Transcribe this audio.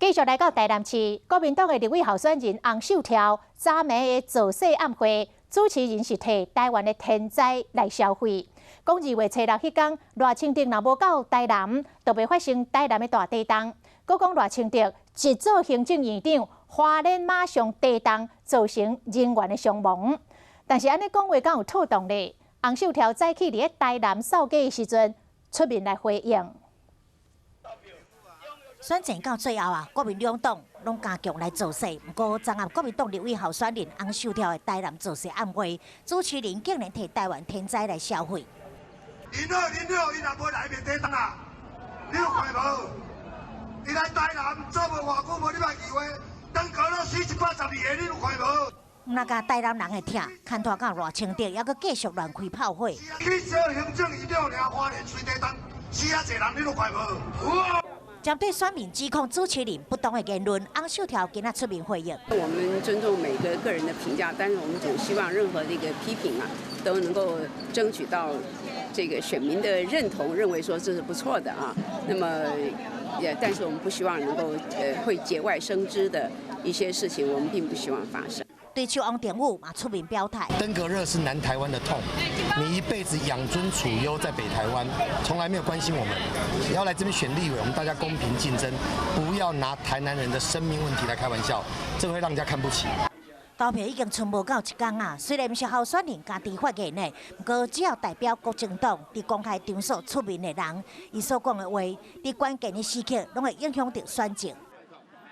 繼續來到台南市，國民黨的立委候選人洪秀柱，昨暝的造勢暗會，主持人是提台灣的天災來消費，講2月初6彼工，賴清德若無到台南，就袂發生台南的大地動。閣講賴清德一做行政院長，花蓮馬上地動，造成人員的傷亡。但是按呢講話敢有妥當咧？洪秀柱早起佇咧台南掃街的時陣，出面來回應。選戰到最後啊，國民兩黨攏加強來造勢。毋過，昨暗國民黨立委候選人洪秀柱的台南造勢暗會，主持人竟然提台灣天災來消費。恁好恁好，伊若無來袂地動啊！你有看無？伊來台南做無偌久，無禮拜2月，登革熱死112個，你有看無？毋但共台南人會疼，牽拖到賴清德，猶閣繼續亂開炮火。去小行政院長爾，花蓮隨地動，死遐濟人，你有看無？針對選民指控主持人不當的言論，洪秀柱今仔出面回應。我們尊重每個個人的評價，但是我們總希望任何的一個批評啊，都能夠爭取到這個選民的認同，認為說這是不錯的啊。那麼也，但是我們不希望能夠會節外生枝的一些事情，我們並不希望發生。對手王定宇嘛出面表態。登革熱是南台灣的痛，你一輩子養尊處優在北台灣，從來沒有關心我們。要來這邊選立委，我們大家公平競爭，不要拿台南人的生命問題來開玩笑，這會讓人家看不起。投票已經賰無夠一工啊，雖然毋是候選人家己發言的，毋過只要代表國政黨佇公開場所出面的人，伊所講的話，佇關鍵的時刻攏會影響著選情。